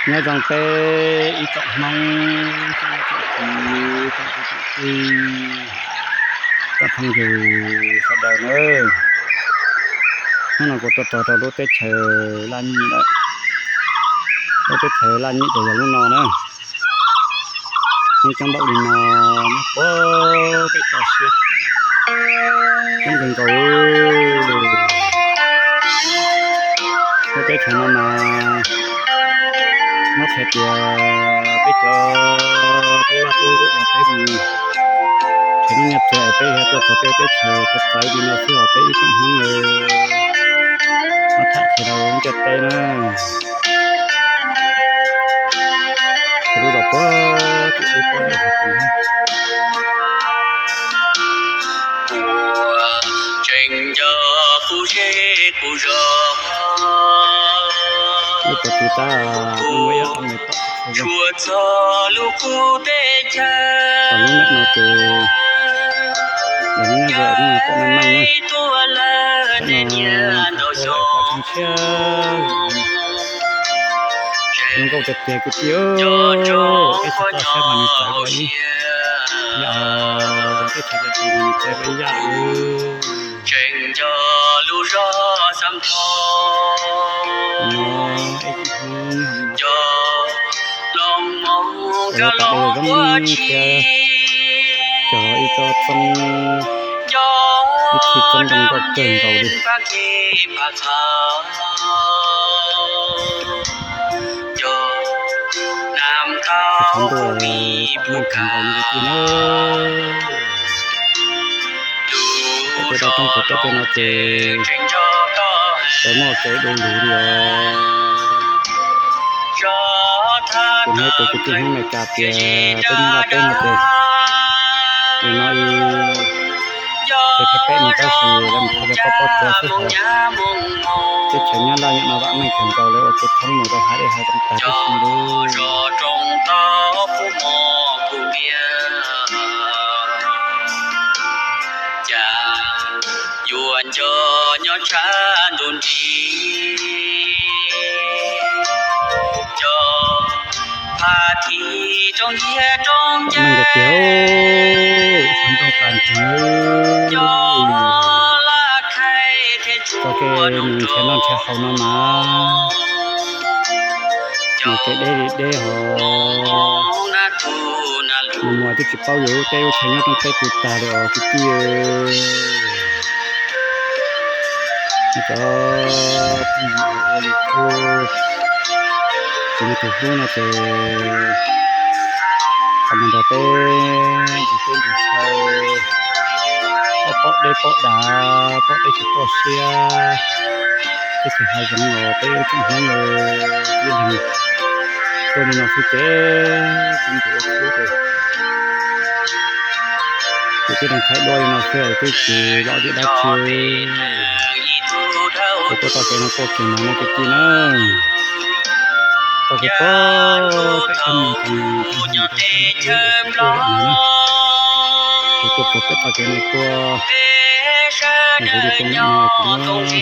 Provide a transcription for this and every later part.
Nyob zoo peb ib tsoom Hmoob, tsoom kwv tsoom tij, tsoom phooj ywg sawv daws nawb. Hnub no kuv tuaj txog rau lub teb chaws Laj Nyij lawm. Lub teb chaws Laj Nyij ces yog lub no na. Hmoob coob npaum li no, nyob puag pem toj siab, coob kawg nkaus. Lub teb chaws no mas muab qhia tias peb cov tub laj tub lwm uas peb mus nrhiav noj nrhiav txiag, peb yog tuaj txog tej teb chaws txawv txawv li no xwb os peb ib tsoom Hmoob os. Muab tham qhia rau ntiaj teb na. Lub zos puag tim ub pob zeb hauv tus na. Tseem nco kuv zej kuv zos, lub puag tim tab muaj ib ob me pom tsuas txog lub qub teb chaws. Lub ntawm no ces yog lub nyob ze lub no pom meej meej na. Tuaj lawm tej niam ntau xyoo, zoo nkauj tiag tiag kwv tij. Peb tsis toj siab mas nws txawv ua ib yam, teb chaws txawv mas nws txawv ua ib yam. Tseem nco lub zos Xam Thoo, nco los moo cov los puag tsis, cog ib tsob txoob, ib txhij txoob zoo nkauj kawg nkaus li. Pab kev pab qhov, nco nam tau pab meej kawg nkaus li kwv tij na. Peb rau roob puag pem tej no ces tseem muaj kev du lug li os. Kuv hnov ib tug kwv tij Hmoob Amelikas tias peb Nyab Laj teb no ces, ces no ib, ces peb peb no tab sis lawv mus qhov cov pob pob tsuas xwb hos. Teb chaws Nyab Laj nyab no vam meej kawg nkaus, lawv ua kev thoob mus rau hav dej hav zoov tag tib si li. Cas yuav nco nyob tshav ntuj nrig, nco phav thib rooj ciab rooj cawv, nco laj khaib thiab tsuas nrhiav noj nrhiav haus no mas, mas kev deb li deb hos. Mus mus twb tsis paub yus lub teb lub chaw nyob rooj teb twg tag li os kwv tij. Cov phooj ywg ua YouTube, kuv tus hlub no ces ho mus nrog peb ntsis teb ntsis chaw, pom pom deb pom dav, pom teb chaws toj siab, teb chaws hav zoov los peb ib tsoom Hmoob ib leeg tuaj li no xwb ces kuv tus hlub ces kuv tib leeg thaij duab li no xwb twb tsis lom zem dab tsi. Kuv tuaj txoj kev no tuaj kiag no na kwv tij na. Txoj kev puag pem ib mus ces kuv tuaj puag pem txoj kev no tuaj, kuv li tuaj no kuv muab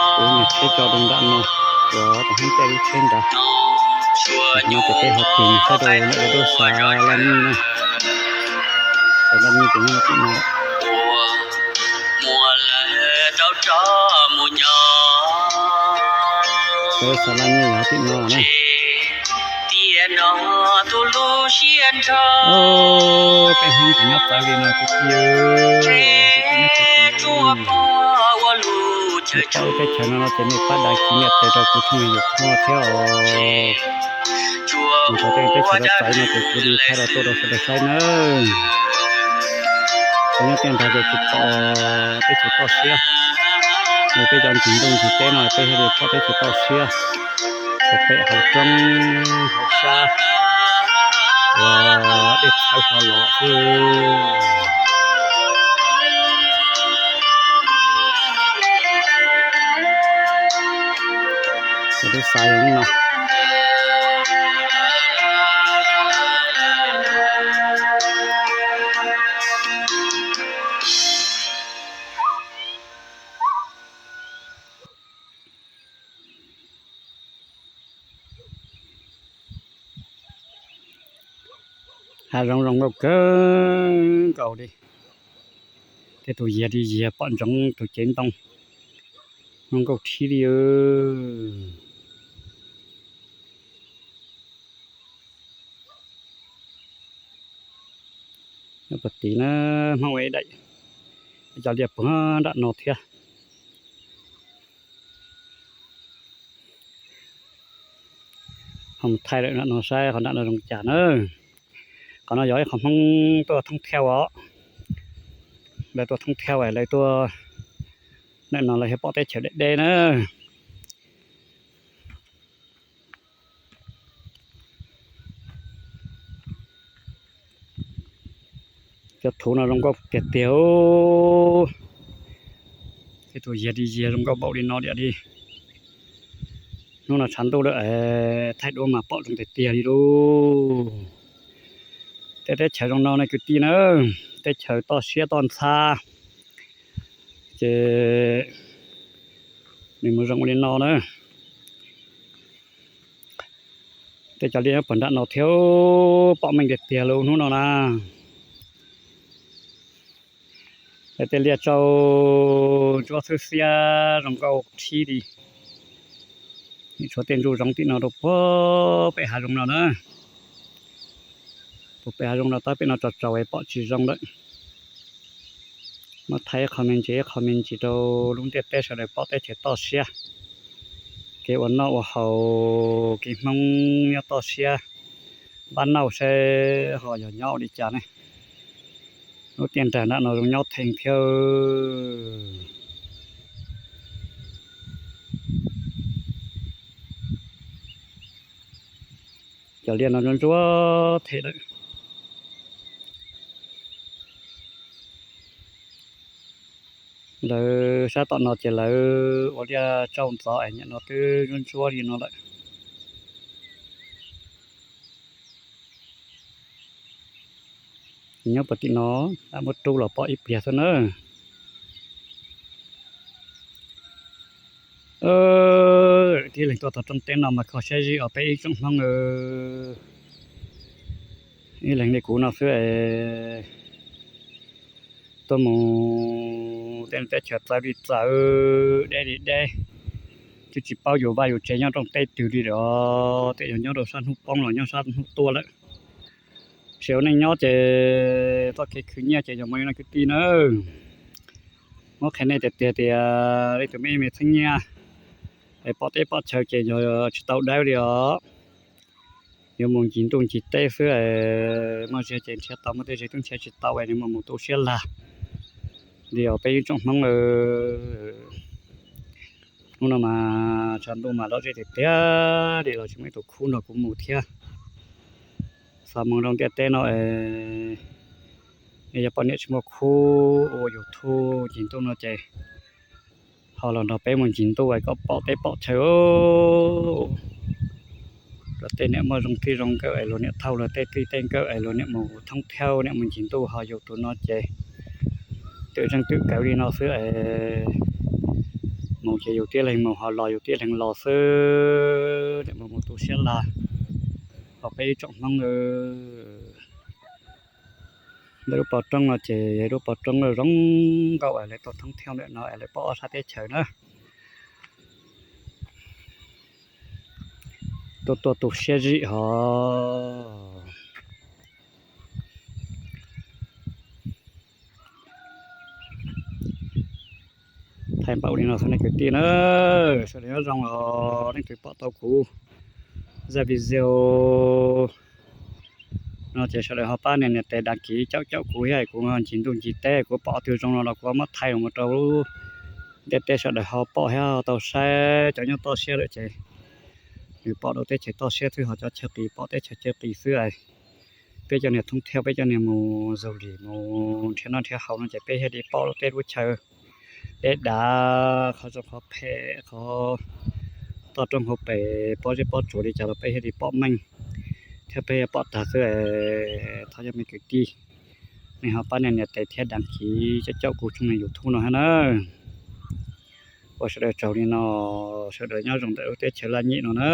kuv niag tsheb tso rau nram no, kuv tus hlub caij lub tsheb nrad. No ces peb ho tig saib rau ntawm lub xav Laj Nyij na. Xav Laj Nyij ces nyob tim no lawm. Xav Laj Nyij yog tim no na. Peb Hmoob ces nyob txawv li no kwv tij, nej paub teb chaws no no ces nej pab dag kiv nyiaj tes rau kuv tshooj YouTube thiab os. Mus rau tej teb chaws txawv no ces kuv li thaij rau tuaj rau sawv daws saib nawb. Cov nyob tiaj nrag ces tsis pom teb chaws toj siab, nws peb cov ntsis ntuj ntsis teb no peb thiaj li pom teb chaws toj siab. Puag pem hauv roob hauv sab uas dej txhawv hlo los xwb. Kuv twb xav yog no. Hav zoov zoo nkauj kawg nkaus li. Tej tus yiag li yiag pom ntsoov tus cev ntoo, zoo nkauj thib li. Nyob puag tim na, Hmoob ua ib daim, cov liaj puag nram no thiab. Ho mus thaij lawm nram no saib qhov nram no zoo cas na. Qhov no yog ib qhov Hmoob tuaj thoob thiab os. Lawv tuaj thoob thiab es lawv tuaj, ntawm no lawv thiaj pom teb chaws deb deb na. Cov thuv no zoo nkauj tiag tiag. Tej tus yiag li yiag zoo nkauj npaum li no tiag li. Hnub no tshav ntuj lawm, thaij duab mas pom zoo tiag tiag li lauj. Tej teb chaws zoo no ne kwv tij na, teb chaws toj siab toj ntxhab, ces nws mus zoo ua li no na. Tej cov liaj nyob puag nram no thiab, pom meej tiag tiag li hnub no na. Tej liaj tsau ntsuab xwb xiab zoo nkauj thib li. Tshuav tej ntsuj zoov tim no rau puag pem hav zoov no na. Puag pem hav zoov no tab pem no tsaus tsaus es pom tsis zoo lawm. Muab thaij ib qho me ntsis ib qho me ntsis rau lub ntiaj teb sawv daws pom teb chaws toj siab. Kev ua noj ua haus, kev Hmoob nyob toj siab, npab nauj saib ho yog nyob ua li cas ne. Lub tiaj nrag nram no zoo nyob theej thiab. Cov liaj no ntsuab ntsuab them lawm. Lawv sab tom no ces lawv ua liaj tsau ntxov es nyiam no twb ntsuab ntsuab li no lawm. Nyob puag tim no, lam muab rub los pom ib pliag xwb na. Tib leeg tuaj tau rooj teb no mas kho siab zim os peb ib tsoom Hmoob. Ib leeg li kuv no xwb es tuaj mus tej teb chaws txawv li txawv, deb li deb, twb tsis paub yus vaj yus tsev nyob rooj teb twg li lawm, tej yog nyob rau sab hnub poob los nyob sab hnub tuaj lawm. Sim ua neej nyob ces txoj kev khwv nyiaj ces yog mus li no kwv tij nawb. Muab qhia nej tiag tiag tias leej twg muaj ib me txheeb nyiaj es pom teb pom chaw ces yog tsis tau dawb li os. Yuav mus ncig ntuj ncig teb xwb, muaj zeg ces nrhiav tau, muaj tej zeg twb nrhiav tsis tau es nws mus mus tu siab lag li os peb ib tsoom Hmoob. Hnub no mas tshav ntuj mas lom zem tiag tiag li los tsis muaj ib tug khub nrog kuv mus thiab. Xav mus rau ntiaj teb no es yog poj niam tsis muaj khub ua YouTube ncig ntuj no ces ho los nrog peb mus ncig ntuj es kom pom teb pom chaw. Luag tej niam muaj zoo txij zoo nkawm es luag niam thauj luag tej txij tej nkawm es luag niam mus thoob thiab niam mus ncig ntuj, ho yus tus no ces twm zeej twm kawv li no xwb es mus ces yus tib leeg mus, ho los yus tib leeg los xwb, niam mus mus tu siab lag. Ho peb ib tsoom Hmoob, ntawm lub pov roob no ces yog lub pov roob zoo nkauj es lawv tuaj thoob thiab ntawm no es lawv pom ob sab teb chaws na. Tuaj tuaj tu siab zim hos. Thaij npaum li no xwb nej kwv tij na, sawv daws nyob zoo os, leej twg pom tau kuv zaj video no ces sawv daws ho pab nias nias tes đăng ký caum caum kuv thiab, kuv ncig ntuj ncig teb kuv pom twg zoo no los kuv muab thaij los mus rau lub ntiaj teb sawv daws ho pom thiab tau saib. Cov nyob toj siab lawm ces nws pom rau teb chaws toj siab xwb, ho cov chaw qis pom teb chaws chaw qis xwb. Peb cov niag thoob thiab peb cov niag mus du lịch mus nrhiav noj nrhiav haus no ces peb thiaj li pom lub teb lub chaw deb dav, qhov zoo qhov phem, qhov toj roob hauv pes, pob zeb pob tsuas li cas los peb thiaj li pom meej thiab peb pom tag xwb. Thov cov me kwv tij nej ho pab nias nias tes thiab đăng ký caum caum kuv tshooj YouTube no thiab na. Ua sawv daws tsaug li no, sawv daws nyob zoo ntawm lub teb chaws laj nyim no na.